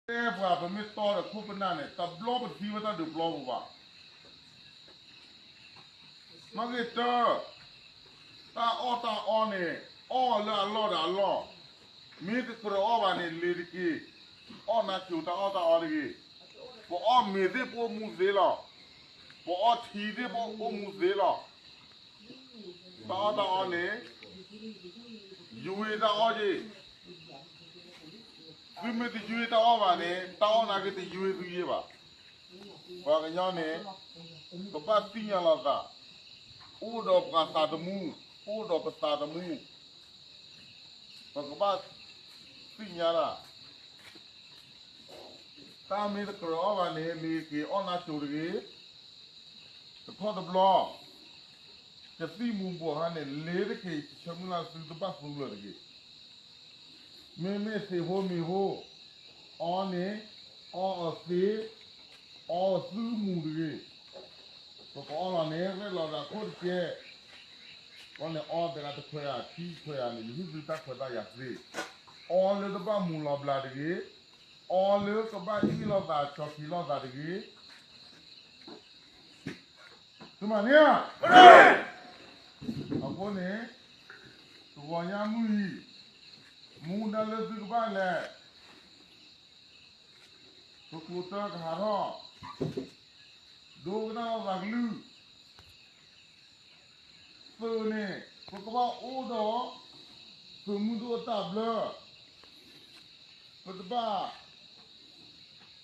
တဲပှၤ ပမ့ၢ်တီဒီးခိၣ်ပနၢ်န့ၣ် တဘျီပတသံဝဲတၢ်ဒုးပျီပူၤဘၣ်. မ့ၢ်ဂ့ၤတၢ်, တၢ်အီၣ်တၢ်အီန့ၣ် အီၣ်လၢအလီၢ်ဒီးအလီၢ်, မ့ၢ်တကြၢးအီၣ်ဘၣ်န့ၣ် လ့ၤတက့ၤ, အီၣ်နါစိၤတၢ်အီၣ်တၢ်အီတဂ့ၤ. ပအီၣ်မ့ၤသ့ၣ်ပအိၣ်မူသ့လီၤ. ပအီၣ်ထံသ့ၣ်ပအိၣ်မူသ့လီၤ. တၢ်အီၣ်တၢ်အီန့ၣ် ယွ့တၢ်အီၣ်က့ၤ, သုမ့ၢ်တယွ့တၢ်အီၣ်ဘၣ်န့ၣ် တၢ်အီၣ်နာ်က့ၤတယွ့သုယ့ၢ်ဘၣ်. ပှၤကညီန့ၣ် ကဘၣ်သ့ၣ်ညါလီၤသး, အိၣ်ဒီးပှၤသးသမူ, အိၣ်ဒီးပသးသမူ, ပကဘၣ်သ့ၣ်ညါတၢ်. တၢ်မ့ၢ်တကြၢးအီၣ်ဘၣ်န့ၣ် လ့ၤက့ၤအီၣ်နါစိၤတဂ့ၤ. တခီတဘျီ ကသံၣ်မူၤဘှီးဟါန့ၣ် လ့ၤတက့ၤ ဆၢမုၢ်လၢ်သုတဘၣ်သူလၢၤတဂ့ၤ. မ့မ့ၢ်သ့ၣ်ဟိမ့ၤဟိ အီန့ၣ် အီအသ့, အီသုမူၤတဂ့ၤ. ပကအီလီၤန့ၣ် ရဲၣ်လီၤသးခိၣ်တကဲ, အီန့ၣ်အီသးတခွဲးဧါ ခံခွဲးဧါန့ၣ် ယဟ့ၣ်သုတၢ်ခွဲးတၢ်ယာ်သ့. အီလၢတဘၣ်မူၤလီၤဘျးတဂ့ၤ, အီလၢကဘၣ်အ့ၣ်လိာ်သး ကၠီၤက့ၤလိာ်သးတဂ့ၤ. သုမၤန့ၢ်ဧါ. အဃိန့ၣ် တဂီၤညါမုၢ်အံၤ မူဒါလၢသုကဘၣ်လဲၤ ပကျိၤတၢကဟးထီၣ် ဒိကနၣ်လိာ်သးကလုၢ် သုးန့ၣ် ပကဘၣ်အိၣ်ဒီး သုးမုၢ်ဒိၣ်အတၢ်ဘျၢ ပတဘၣ်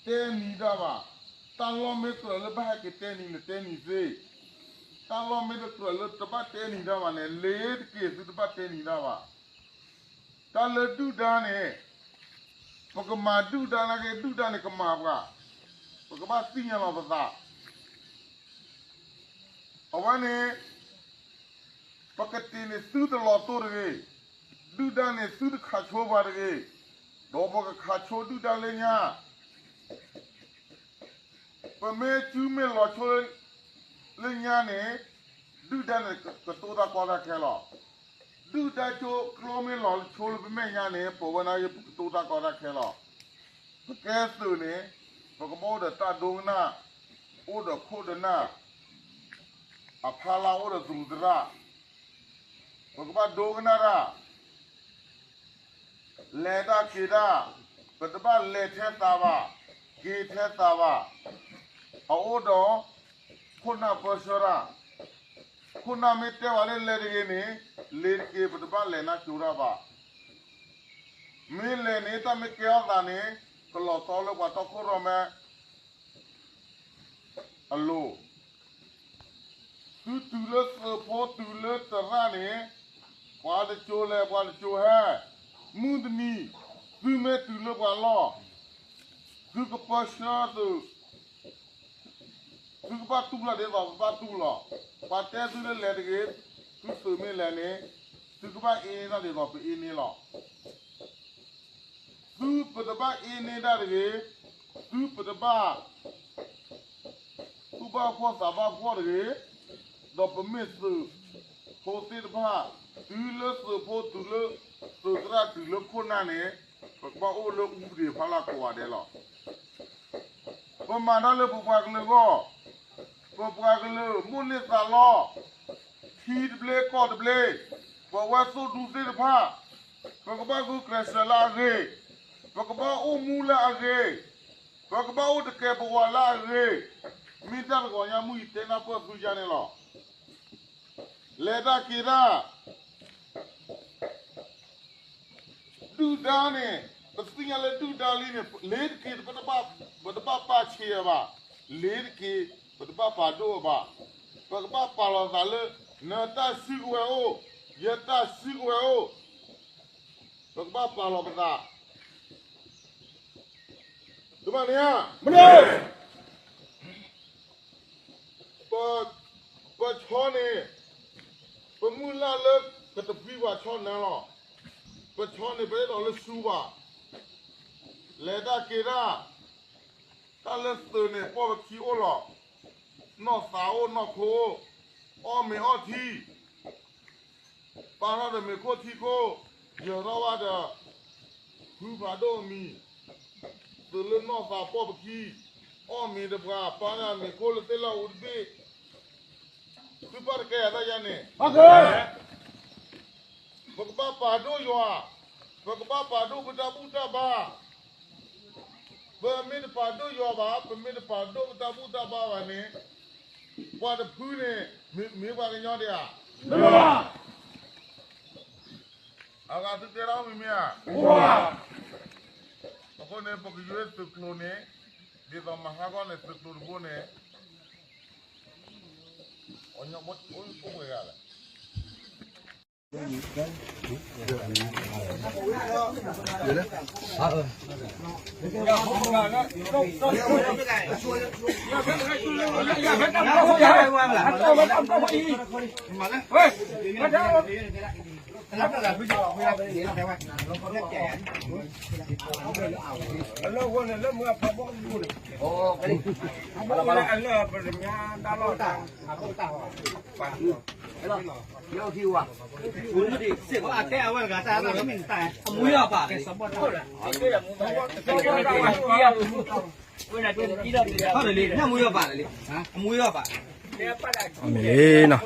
တဲနံၤတၢ်ဘၣ်. တၢ်လီၢ်မ့ၢ်ကြၢးလၢဘၣ်ဟဲက့ၤတဲနံၤလၢတဲနံၤသ့, တၢ်လီၢ်မ့ၢ်တကြၢးလၢတဘၣ်တဲနံၤတၢ်ဘၣ်န့ၣ် လ့ၤတက့ၤသုတဘၣ်တဲနံၤတၢ်ဘၣ်. တၢ်လၢဒုၣ်ဒါန့ၣ် ပကမၤဒုၣ်ဒါနာ်က့ ဒုၣ်ဒါန့ၣ်ကမၤပှၤ, ပကဘၣ်သ့ၣ်ညါလီၤပသး. အဝဲန့ၣ် ပကတ့ၢ်န့ၣ်သုတလီၤတိၢ်တဂ့ၤ, ဒုၣ်ဒါန့ၣ်သုတခးဆိပှၤတဂ့ၤ, ဒီးပကခးဆိဒုၣ်ဒါလၢညါ ပမ့ၢ်စုမ့ၢ်လီၤဆိလၢညါန့ၣ် ဒုၣ်ဒါန့ၣ်ကတိၢ်တၢ်ကီတၢ်ခဲလီၤ. ဒုၣ်ဒါကၠိကျိမ့ၢ်လီၤဆိလၢပမဲာ်ညါန့ၣ် ပဝဲနာ်က့ပကတိၢ်တၢ်ကီတၢ်ခဲလီၤ. ပကဲသုးန့ၣ် ပကဘၣ်အိၣ်ဒီးတၢ်ဒိကနၣ်, အိၣ်ဒီးခိၣ်ဒီးနၢ်, အဖီလာ်အိၣ်ဒီးသရူးသရၣ်, ပကဘၣ်ဒိကနၣ်တၢ် လဲၤတၢ်က့ၤတၢ်, ပတဘၣ်လဲၤထဲသးဘၣ်, က့ၤထဲသးဘၣ်. အအိၣ်ဒီး ခိၣ်နၢ်ပၢဆှၢတၢ်, ခိၣ်နၢ်မ့ၢ်တဲပှၤလၢလဲၤတဂ့ၤန့ၣ် လ့ၤတက့ၤ ပတဘၣ်လဲၤနါစိၤတၢ်ဘၣ်. မ့ၢ်လဲၤန့ၣ် တၢ်မ့ၢ်ကဲထီၣ်သးန့ၣ် ကလီၤဆီလၢပှၤတီခိၣ်ရိၣ်မဲ အလိၤ. သုတုၤလၢသုးဖိတုၤလၢသရၣ်န့ၣ် ပှၤတစိၤလဲၤပှၤတစိၤဟဲ, မုၢ်တနံၤ သုမ့ၢ်တုၤလၢပှၤလီၢ် သုကပၢဆှၢသုး, သုကဘၣ်တူၢ်လီၤဒ်သိးပဘၣ်တူၢ်လီၤ. ပှၤတဲသုလၢလဲၤတဂ့ၤ, သုသုးမ့ၢ်လဲၤန့ၣ် သုကဘၣ်အ့န့ၢ်တၢ်ဒ်သိးပအ့န့ၢ်လီၤ. သုပတဘၣ်အ့န့ၢ်တၢ်တဂ့ၤ, သုပတဘၣ် သူၣ်ဘၣ်ဖှီၣ်သးဘၣ်ဖှီၣ်တဂ့ၤ, ဒီးပမ့ၢ်သုးဖိသ့ၣ်တဖၣ် တုၤလၢသုးဖိတုၤလၢသုးသရၣ်တုၤလၢခိၣ်နၢ်န့ၣ် ပကဘၣ်အိၣ်လၢအူပဒ့ၣ်ဖီလာ်ကိးဂၤဒဲးလီၤ. ပမၤတၢ်လၢပပှၤကလုာ်အဂီၢ်, ပပှၤကလုာ်မိၣ်န့ၢ်သးလီ, ထံတဘျ့ကီၢ်တဘျ့, ပဝဲသိၣ်ဒူသ့ၣ်တဖၣ် ပကဘၣ်ဂုာ်ကျဲးစၢးလၢအဂ့ၤ, ပကဘၣ်အိၣ်မူလၢအဂ့ၤ, ပကဘၣ်အိၣ်တကဲးပဝးလၢအဂ့ၤ, မ့ၢ်တၢ်တဂီၤညါမုၢ်အံၤတဲနၢ်ပၢၢ်သုယါန့ၣ်လီၤ. လဲၤတၢ်က့ၤတၢ် ဒုၣ်ဒါန့ၣ် ပသ့ၣ်ညါလၢဒုၣ်ဒါလံန့ၣ် လ့ၤတက့ၤ ပတဘၣ်ပာ်ဆံးအဘၣ်, လ့ၤတက့ၤ ပတဘၣ်ပာ်ဒိၣ်အဘၣ်, ပကဘၣ်ပာ်လီၤသးလၢ နတၢ်စုကဝဲၤအိၣ်, ယတၢ်စုကဝဲၤအိၣ်, ပကဘၣ်ပာ်လီၤပသး တမ့ၢ်န့ၣ်ဧါ, ပ ပဆီန့ၣ် ပမုၢ်လၢ်လၢကတပှံၤဘၣ်ဆီနၢလီၤ. ပဆီန့ၣ် ပအဲၣ်ဒိးလၢဆူဘၣ်, လဲၤတၢ်က့ၤတၢ်, တၢ်လၢသုးန့ၣ် ပှီၢ်ပခံအိၣ်လီၤ, နီၢ်သးအိၣ်နီၢ်ခိအိၣ်, အီၣ်မ့ၤအီထံ ပာ်ထီၣ်ဒီးမ့ၤခိၣ်ထံခိၣ်, ယၢၤထီၣ်ဘၣ်ဒီး ဖုဖးဒိၣ်အမံၤ, သုးလၢနီၢ်သးပှၢ်ပခံ, အီၣ်မ့ၤတပှၤ ပၢ်န့ၣ်မ့ၤခိၣ်လၢသ့ၣ်လၢအူတဘ့ၣ်, သုပၢ်တကဲအသးယါန့ၣ်, ပကဘၣ်ပာ်ဒိၣ်ယွၤ, ပကဘၣ်ပာ်ဒိၣ်ပတၢ်ဘူၣ်တၢ်ဘါ, ပမ့ၢ်တပာ်ဒိၣ်ယွၤဘၣ်, ပမ့ၢ်တပာ်ဒိၣ်ပတၢ်ဘူၣ်တၢ်ဘါဘၣ်န့ၣ်, ပှၤတဖုန့ၣ် မ့ၢ်ပှၤကညီဒံးဧါ. အဂၤသုတဲဒၣ်မ့မ့ၢ်ဧါ. အဃိန့ၣ် ပကယွဲသုးကျိၤန့ၣ်, ဒ်သိးမဟါဂီၢ်န့ၣ် သုးကျိၤတဘိန့ၣ်, အိၣ်ပှဲၤဂၤလဲၣ်. အမ့ၢ်လံနီ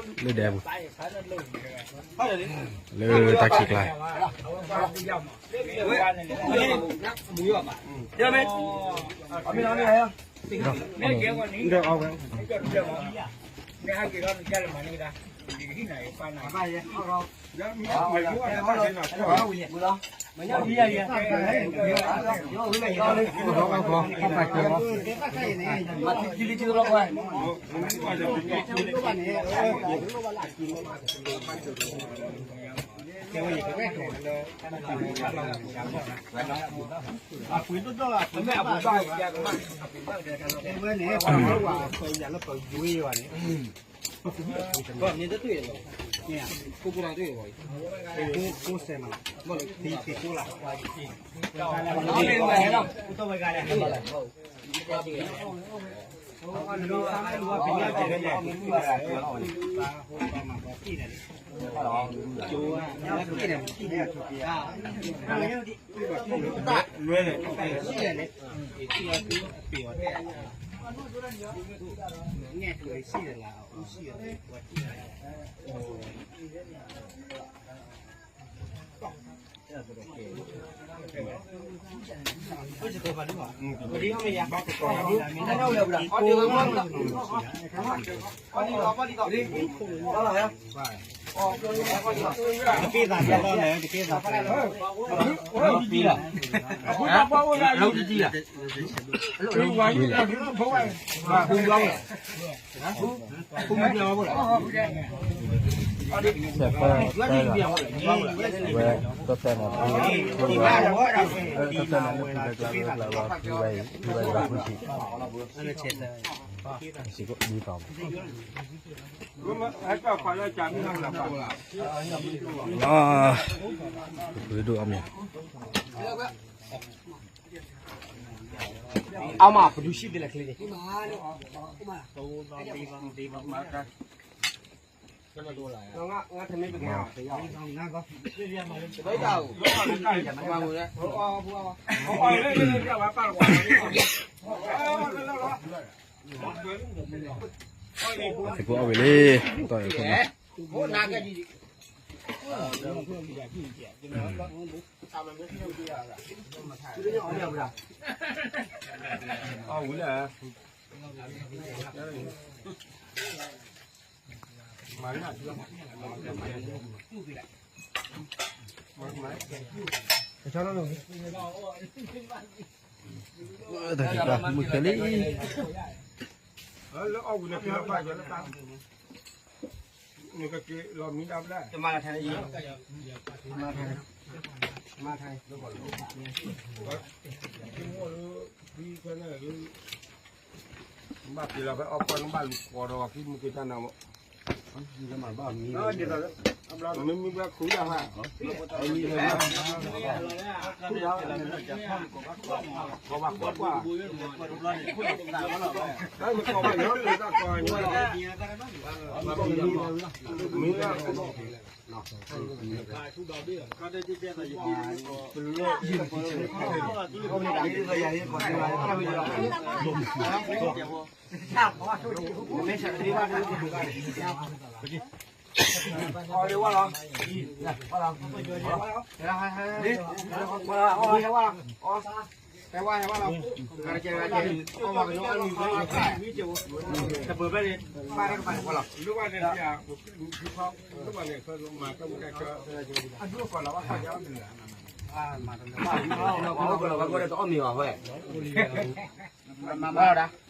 ၤ လၢဒဲပူၤ, လၢတၢ်ခံးကျါ, အမ ပဒုးဆံးသ့လၢချ့န့ၣ် အဝဲလံ တီၢ်အခိၣ်န့ၣ် တၢ်မုၢ်ခဲလံ နကက့ၤလီၤမံဒၣ်ဘျဲၣ် မၤထါ မၤထါ ဘၣ်က့ၤလီၤဖဲအီၣ်ကွၢ်နဘၣ်လူၤဃီဒီး ကံမုၢ်က့ၤတၢ်နၤမး ဒ်သိးလၢ မ့မ့ၢ်ဘၣ်ခူၣ်ဒၣ်ဘၣ်,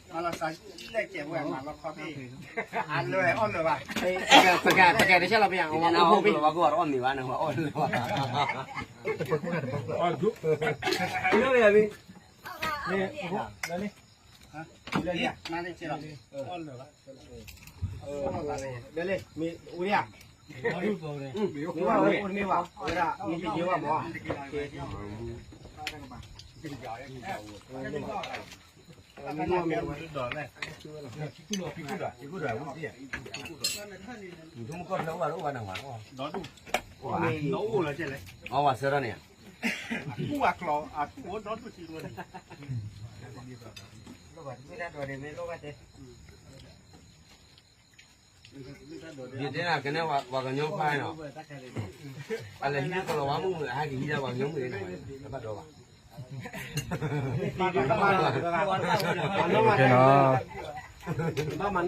မၤလီၤစးလဲၣ်ကဲးဝဲမၤလီၤခီၣ်ဖံး, အလၢအီၣ်လၢၤဘၣ်, ပကဲတဆဲလီၤပယၤ, အီၣ်မ့ၤဘၣ်န့ၣ်, အီၣ်လၢၤဘၣ်, လၢလၢမ့ၢ်အိၣ်လံဧါ, မ့ၢ်အိၣ်တမ့ၢ်ဘၣ်, အဝဲဒၣ်မ့ၢ်ယဘၣ်မး, အဝဲဆၢထၢၣ်န့ၣ်, ယတဲဒၣ်ကနဲပှၤကညီခွါနီၤ, အလဲၤဟံးကလီၤဝါမုၣ်မုၣ် အဟဲက့ၤဟံးဒၣ်ပှၤကညီမုၣ်န့ၣ်, တဘၣ်ဒီးဘၣ်, ဘၣ်မၤနီၣ်